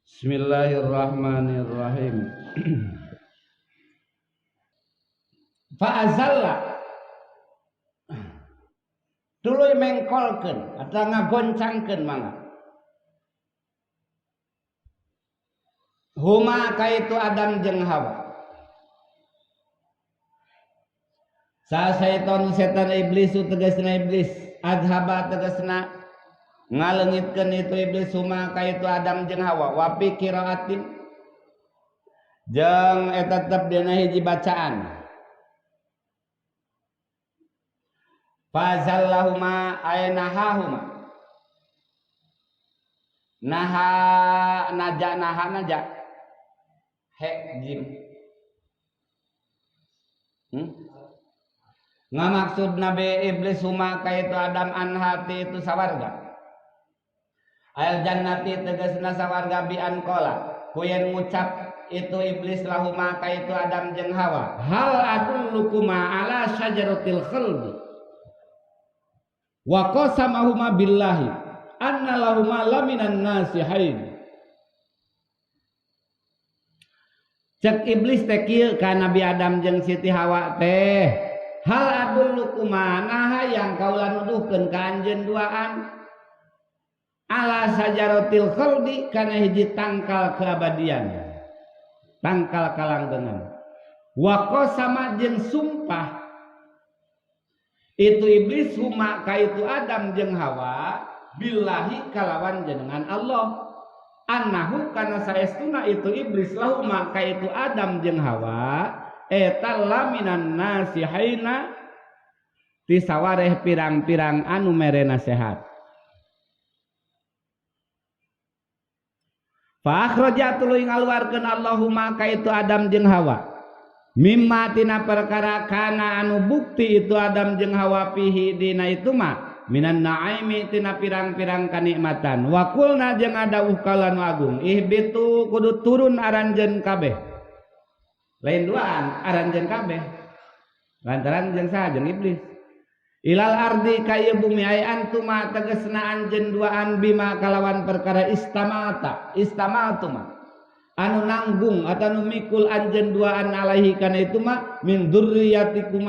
Bismillahirrahmanirrahim. Fa'azalla tuluy mengkolkeun atau ngagoncangkeun mangga huma kaitu Adam jeung Hawa. Sa syaiton setan iblis tegasna iblis adhaba tegasna ngaleungitkeun itu iblis huma kaitu Adam jeung Hawa wa fi qiraatin jeung eta tetep dina hiji bacaan. Fazallahuma aynahahuma naha naja naha naja he jim ngamaksud nabi iblis huma kaitu Adam anhati itu sawarga ayal jannati tegasna sawarga bi an qala kuyen ngucap itu iblis lahuma kaitu Adam jeung Hawa hal adullukuma ala syajaratil khuldi wa qasamahuma billahi anna lahuma laminan nasihain. Cek iblis teh kieu ka Nabi Adam jeung Siti Hawa teh hal adullukuma naha yang kaula nuduhkeun ka anjeun duaan ala sajaratil khuldi kana hiji tangkal keabadian tangkal kalanggengan wa qasama jeung sumpah itu iblis huma kaitu Adam jeung Hawa billahi kalawan jenengan Allah annahu kana saestuna itu iblis lahuma kaitu Adam jeung Hawa eta laminan nasihaina ti sawareh pirang-pirang anu mere nasihat. Fa akhraja tuluy ngaluarkeun Allahumma kaitu Adam jeung Hawa mimma tina perkara kana anu bukti itu Adam jeung Hawa fihi dina itu mah minan naimi tina pirang-pirang kanikmatan wa qulna jeung adawuh kaula nu agung ihbitu kudu turun aranjeun kabeh lain duaan aranjeun kabeh lantaran jeung saha jeung iblis ilal ardi ka ieu bumi ay antuma tegasna anjeun duaan bima kalawan perkara istamata istamatuma anu nanggung atau anu mikul anjeun duaan alaihi kana itu mah min dzurriyyatikum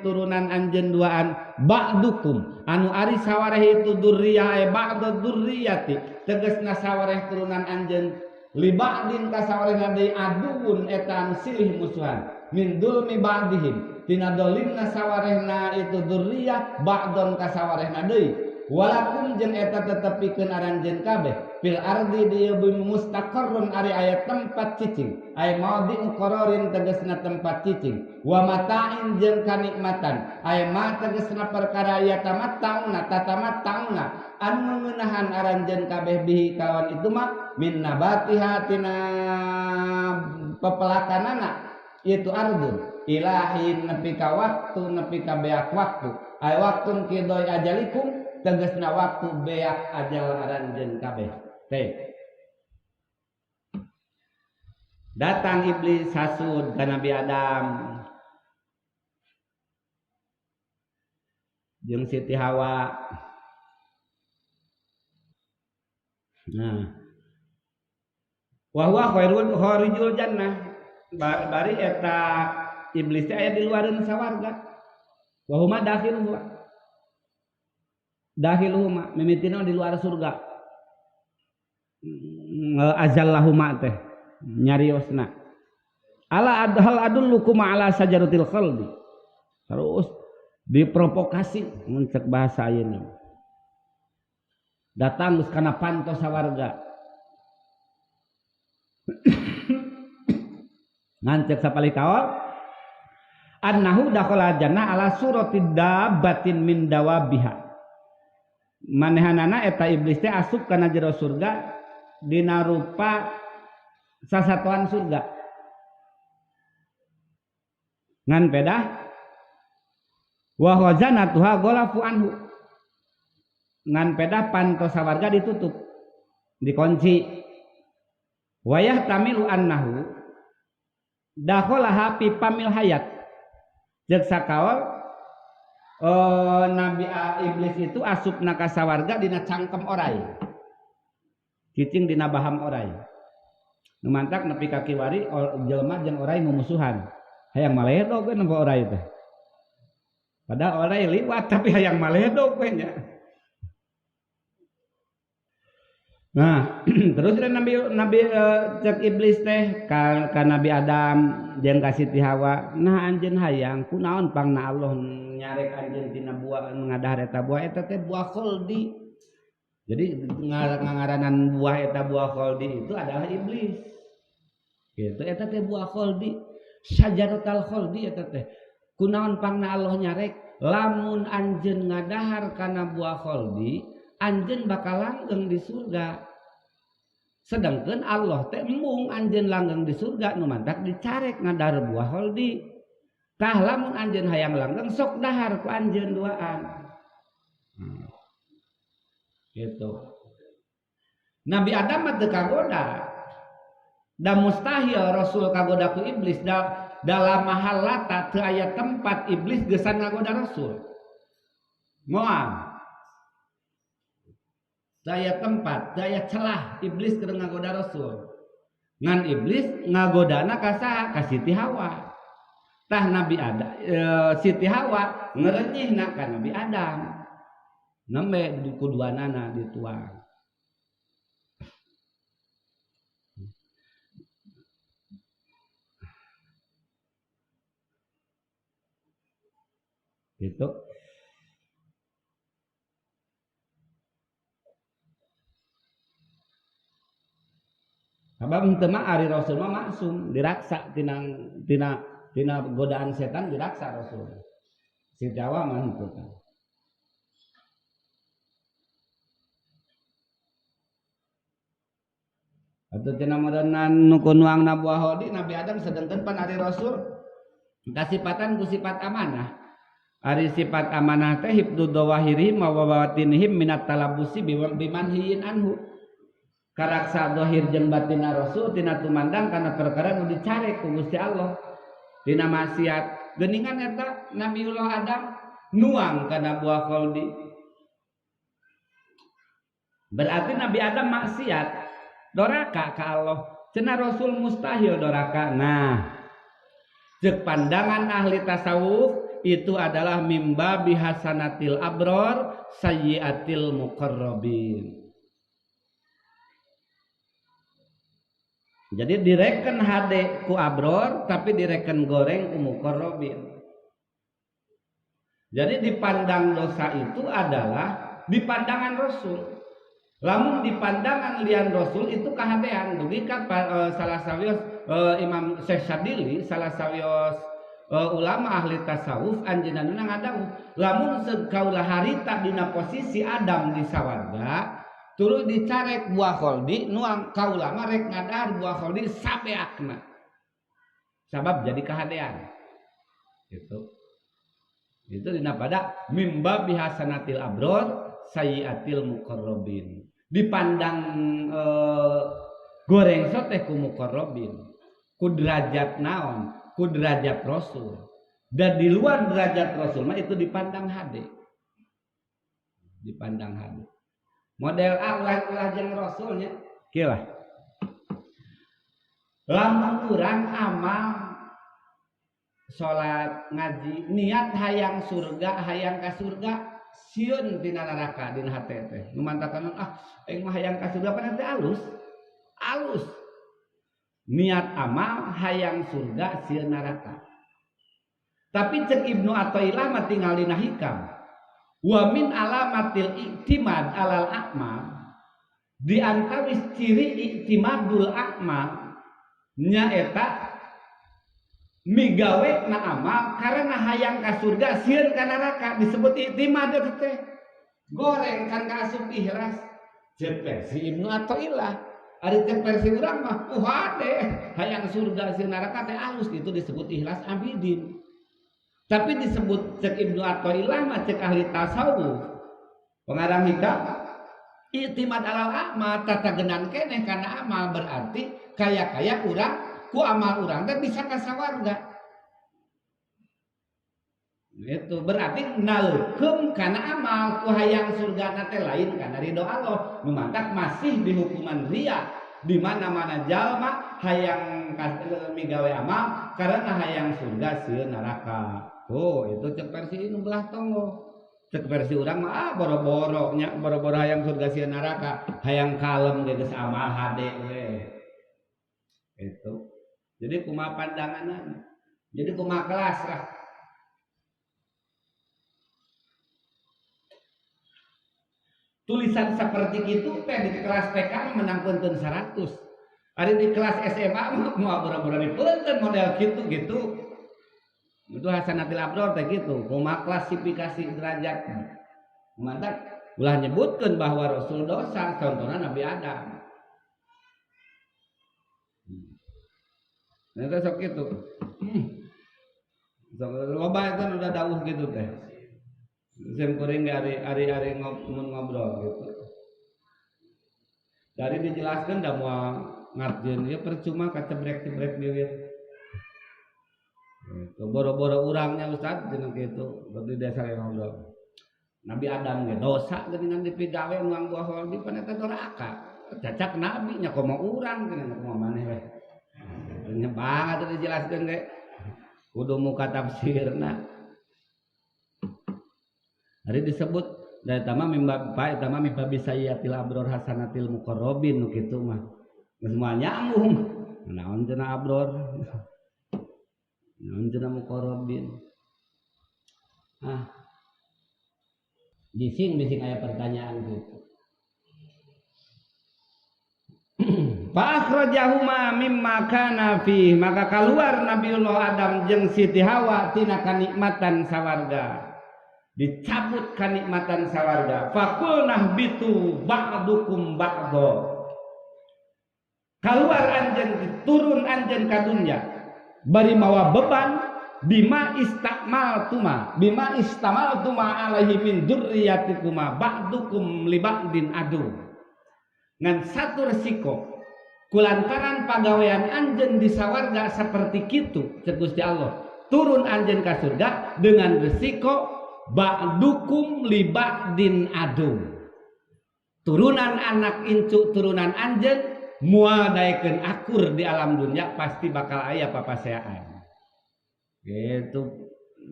turunan anjeun duaan ba'dukum anu ari sawareh itu dzurriyyah ay ba'du dzurriyyati tegasna sawareh turunan anjeun li ba'din ka sawarehna deui aduun eta anu silih musuhan min dzulmi ba'dihim tina dolimna sawarehna itu dzurriyyah ba'don ka sawarehna deui walakum jeung eta tetepikeun aranjeun kabeh fil ardi di ieu bumi mustaqarrun ari aya tempat cicing ay maudhi'u qararin tegasna tempat cicing wa mata'in jeung kanikmatan ay ma tegasna perkara ya tamattauna tatamattauna anu ngeunahan aranjeun kabeh bihi kalawan itu mah min nabatiha tina pepelakanana itu ardun ilahin nepi ka waktu nepi ka beak waktu ay waktun kidoi ajalikum tegasna waktu beak ajal aranjeun kabeh. Teh. Datang iblis hasud ka Nabi Adam jeung Siti Hawa. Nah. Wa huwa khairul kharijul jannah. Bari eta iblis teh aya di luareun sawarga. Wa huma dakhiluha. Dahiluhuma mimitina di luar surga azallahuma teh nyariosna ala hal adullukuma ala sajaratil khuldi terus diprovokasi mun cek bahasa ayeuna datang geus kana panto sawarga ngan cek sapali kaol annahu dakhala jannah ala suratid dabbatin min dawabiha manehanana eta iblis teh asup kana jero surga dina rupa sasatoan surga ngan pedah wa khazanatuha ghalafu anhu ngan pedah panto sawarga ditutup dikunci wayah tamilu annahu dakhalaha fi pamil hayat jeung sakaol Nabi iblis itu asupna ka sawarga dina cangkem orai cicing dina baham orai. Nu mantak nepi ka kiwari jelema jeung orai mumusuhan. Hayang maledog we nempo orai teh. Padahal orai liwat tapi hayang maledog we nya. Nah, terus Nabi cek iblis teh ka Nabi Adam jeung ka Siti Hawa, nah anjeun hayang kunaon pangna Allah nyarek anjeun tina buah ngadahar eta buah eta teh buah kholdi. Jadi ngangaranan buah eta buah kholdi itu adalah iblis. Gitu eta teh buah kholdi, syajaratul kholdi eta teh. Kunaon pangna Allah nyarek lamun anjeun ngadahar kana buah kholdi, anjeun bakal langgeng di surga. Sedangkan Allah teh embung anjeun langgeng di surga nu mantak dicarek ngadahar buah kholdi. Tah lamun anjeun hayang langgeng sok dahar ku anjeun duaan. Gitu. Nabi Adam mah teu kagoda. Da mustahil Rasul kagoda ku iblis dalam mahalata teu aya tempat iblis geusan ngagoda Rasul. Moal. Daya tempat, daya celah iblis keur ngagoda Rasul. Ngan iblis ngagodana ka saha? Ka Siti Hawa. Tah Nabi Adam, Siti Hawa ngerenyihna ka Nabi Adam. Nembe kuduanana dituang. Gitu. Sabab henteu mah ari Rasul mah maksum diraksa tina godaan setan diraksa Rasul. Siti Hawa mah henteu kan. Atuh tina modern nu kunuangna buah hodi Nabi Adam sedengkeun pan ari Rasul kasipatan ku sifat amanah. Ari sifat amanah teh hibdu dawahirihim wa bawatinihim minat talabusi bimanhiyin anhu. Karaksa zahir jeung batinna Rasul tina tumandang kana perkara nu dicarek ku Gusti Allah tina maksiat. Geuningan eta Nabiullah Adam nuang kana buah kholdi. Berarti Nabi Adam maksiat doraka ka Allah. Cenah Rasul mustahil doraka. Nah, ceuk pandangan ahli tasawuf itu adalah mimba bihasanatil abror sayyiatil muqarrabin. Jadi direken hade ku abror tapi direken goreng ku muqarrabin. Jadi dipandang dosa itu adalah di pandangan Rasul. Lamun di pandangan lian Rasul itu kahadean. Dugi ka salah sawios Imam Syekh Syadili salah sawios ulama ahli tasawuf anjeunna ngadawuh lamun sekaula harita dina posisi Adam di sawarga tuluy dicarek buah kholdi nuang kaula mah rek ngadahar buah kholdi sabeakna sabab jadi kahadean. Gitu. Itu dina pada mimba bihasanatil abror sayyiatil muqarrabin. Dipandang goreng soteh ku muqarrabin, ku derajat naon, ku derajat Rasul. Dan di luar derajat Rasul mah itu dipandang hade. Dipandang hade. Model A ulah jeung Rasulnya kieu lah. Lamun urang amal salat ngaji niat hayang surga, hayang ka surga, sieun tina neraka dina hate teh. Nu mantakan ah aing mah hayang ka surga pan teh alus. Alus. Niat amal hayang surga sieun neraka. Tapi cek Ibnu Athaillah mah tinggal dina hikam. Wa min alamatil i'timad alal a'mal, di antawis ciri i'timadul a'mal nyaeta migawe na amal karena hayang ka surga sieun ka neraka disebut i'timad eta teh. Goreng kan kaasup ikhlas. Cek versi Ibnu Athaillah. Ari cek versi urang mah hade hayang surga sieun neraka teh alus itu disebut ikhlas abidin. Tapi disebut cek Ibnu Athaillah mah cek ahli tasawuf pengarang hikam i'timad alal amal tatagenan keneh kana amal berarti kaya-kaya urang ku amal urang teh bisa ka sawarga. Itu berarti nalkeum kana amal ku hayang surga teh lain kana ridho Allah. Nu mantak masih dihukuman riya. Di mana-mana jalma hayang migawe amal karena hayang surga sieun neraka. Oh, itu cek versi nu belah tonggo. Cek versi urang mah ah boro-boro nya, boro-boro hayang surga sieun neraka, hayang kalem ge geus amal hade we. Itu. Jadi kumaha pandanganna? Jadi kumaha kelas lah. Tulisan seperti itu teh di kelas TK menang punten 100. Ari di kelas SMA mah moal boro-boro dipunten model kitu gitu. Itu Hasanatil Abror teh gitu, kumaha klasifikasi derajat. Mantap, ulah nyebutkeun bahwa Rasul dosa, contohna Nabi Adam. Nah, sok gitu. Sok loba itu udah dawuh gitu teh. Sem kuring ari-ari ngobrol gitu. Dari dijelaskan dah moal ngartieun ieu percuma kacebrek-cebrek bibir. Gitu. Boro-boro urangnya Ustaz cenah kitu, di desa yang ngobrol. Nabi Adam ge dosa geuningan dipigawe nuang buah holdi pan eta doraka. Cacak nabi nya komo urang cenah komo maneh we. Nya banget dijelaskeun ge. Kudu muka tafsirna. Hari disebut dari tama mimba pa tama mimba bisayyatil abror hasanatil muqarrabin nu kitu mah. Geus moal nyambung. Naon cenah abror? Naon cenah muqarrabin? Ah. Bising-bising aya pertanyaan gitu. Fa akhrajahuma mimma kana fi, maka keluar Nabiullah Adam jeung Siti Hawa tina kanikmatan sawarga. Dicabut kanikmatan sawarga. Faqulna bitu ba'dukum ba'dha. Keluar anjeun, turun anjeun ka dunya. Bari mawa beban bima istamaltuma, bima istamaltuma alaihi min dzurriyyatikuma ba'dukum li ba'din adu. Ngan satu resiko kulantaran pagawean anjeun di sawarga seperti kitu cek Gusti Allah. Turun anjeun ka surga dengan resiko ba'dukum li ba'din adu. Turunan anak incu turunan anjeun moal daekeun akur di alam dunia, pasti bakal aya papaseaan. Gitu.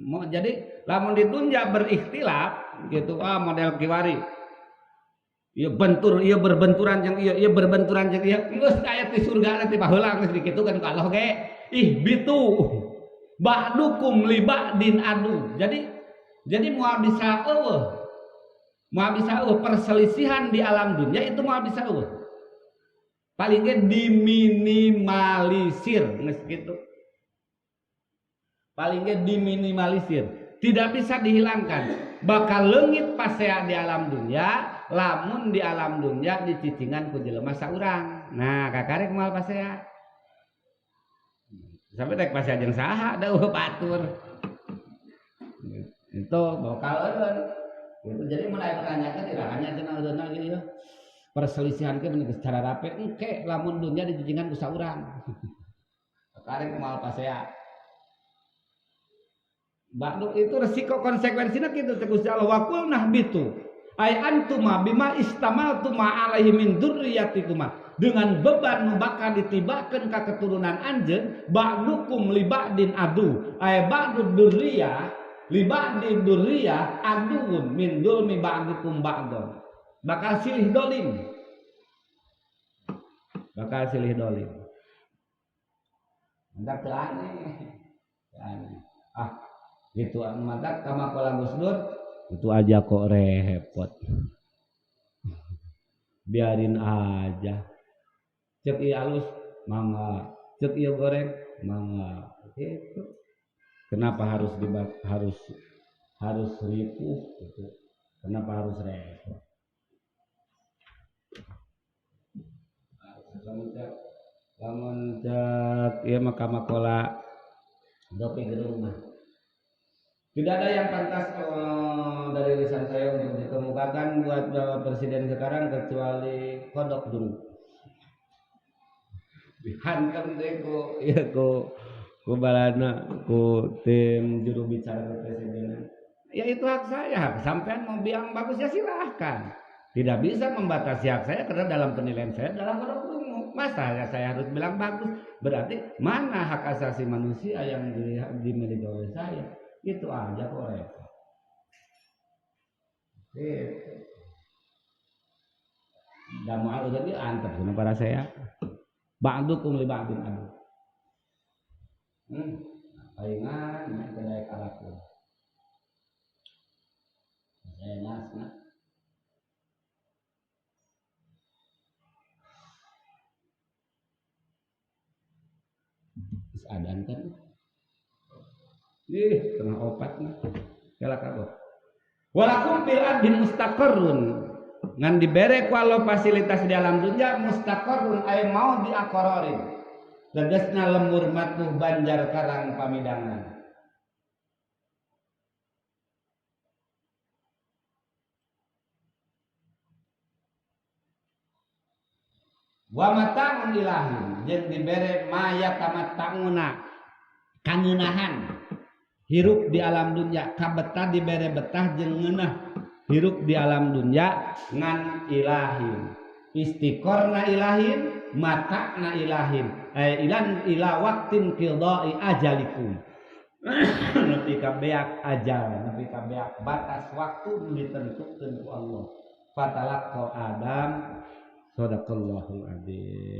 Mau jadi lamun di dunia berikhtilaf gitu, ah model kiwari. Ieu bentur, ieu berbenturan jeung ieu, ieu berbenturan jeung ieu. Geus aya di surga nanti baheula geus dikitukeun ku Allah ge. Ih bitu ba'dukum li ba'din adu. Jadi moal bisa eueuh. Moal bisa eueuh perselisihan di alam dunia itu moal bisa eueuh. Paling ge diminimalisir geus kitu. Paling ge diminimalisir, tidak bisa dihilangkan. Bakal leungit pasea di alam dunia, lamun di alam dunia dicicingan ku jelema saurang. Nah, kakarek moal pasea. Sampai rek pasea jeung saha da eueuh batur. Itu bakal eureun. Gitu. Jadi mun aya pertanyaan tirahanya cenah eureunna ieu ya. Perselisihan ke meuni secara rapi engke lamun dunia dicicingan ku saurang. Kakarek moal pasea. Ba'du itu resiko konsekuensinya gitu cek Gusti Allah wa qul nahbitu ay antuma bima istamaltuma alaihi min dzurriyyatikuma, dengan beban nu bakal ditibakeun ka keturunan anjeun ba'dukum li ba'din adu ay ba'du dzurriyyah li ba'di dzurriyyah aduun min dzulmi ba'dikum ba'don, bakal silih dolim, bakal silih dolim. Mantap teu aneh, teu aneh. Ah gitu mantap kama kola Gus Dur itu aja kok repot, biarin aja. Cek ieu alus mangga, cek ieu goreng mangga. Gitu. Kenapa harus harus ripuh gitu? Kenapa harus repot? Lamun cek ieu mah kama kola dopi gerung mah. Tidak ada yang pantas dari lisan saya untuk dikemukakan buat Bapak Presiden sekarang kecuali kodok dulu. Dihantam deh ku, ya ku, ku balana, ku tim juru bicara kepresidenan. Ya itu hak saya, sampean mau bilang bagus ya silahkan. Tidak bisa membatasi hak saya karena dalam penilaian saya adalah kodok dungu. Masa ya saya harus bilang bagus? Berarti mana hak asasi manusia yang dimiliki oleh saya? Itu aja kok repot. Gitu. Da moal udah diantep sana para saya. Ba'dukum li ba'din adu. Palingan main kedai kalaku. Saya nasna. Terus adan kan? Ih, tengah opat mah. Kala kagok. Walakum fil ardi mustaqarrun. Ngan dibere ku Allah fasilitas di alam dunya mustaqarrun ay mau diakororin. Tegasna lembur matuh banjar karang pamidangan. Wa mata'un ilahi jeung dibere maya tamatta'una kangeunahan hirup di alam dunya kabetah dibere betah jeung ngeunah hirup di alam dunya ngan ilahin istiqorna ilahin mata'na ilahin ay ilan ila waqtin qidai ajalikum nepi ka beak ajal nepi ka beak batas waktu ditentukeun ku Allah. Fatalaqqa Adam. Sadaqallahul azim.